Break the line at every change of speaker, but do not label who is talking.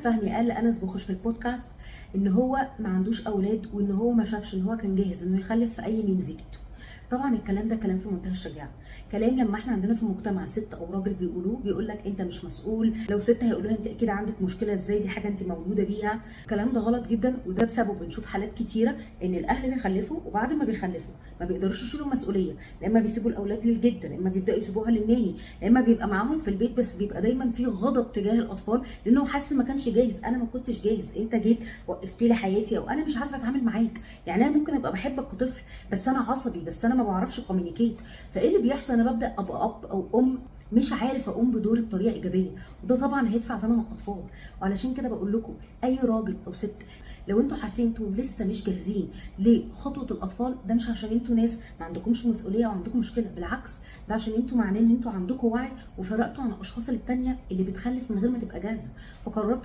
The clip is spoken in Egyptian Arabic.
فهمي قال لانس بوخش في البودكاست ان هو ما عندوش اولاد، وان هو ما شافش ان هو كان جاهز انه يخلف في اي من زيجته. طبعا الكلام ده كلام في منتهى الشجاعة، كلام لما احنا عندنا في المجتمع ست او راجل بيقولوه بيقول لك انت مش مسؤول، لو ست هيقولوها انت اكيد عندك مشكلة، ازاي دي حاجة انت مولودة بيها. الكلام ده غلط جدا، وده بسببه بنشوف حالات كتيرة ان الاهل بيخلفوا وبعد ما بيخلفوا ما بيقدروش يشيلوا المسؤولية، لا اما بيسيبوا الاولاد للجده، لا اما بيبداوا يسيبوها لل nanny، لا اما بيبقى معاهم في البيت بس بيبقى دايما في غضب تجاه الاطفال لانه حاسس ما كانش جاهز. انا ما كنتش جاهز، انت جيت وقفت لي حياتي، او انا مش عارفه اتعامل معاك. يعني انا ممكن ابقى بحبك كطفل بس انا عصبي، بس انا ما بعرفش communicate. فايه اللي بيحصل؟ انا ببدا ابقى اب او ام مش عارف اقوم بدوري بطريقة ايجابية، وده طبعا هيدفع ثمن الاطفال. وعلشان كده بقول لكم اي راجل او ست لو انتوا حاسين انتوا لسه مش جاهزين لخطوه الاطفال، ده مش عشان انتوا ناس ما عندكمش مسؤولية او عندكم مشكلة، بالعكس ده عشان انتوا معناه ان انتوا عندكم وعي وفرقتوا عن الاشخاص التانية اللي بتخلف من غير ما تبقى جاهزة، فقررتوا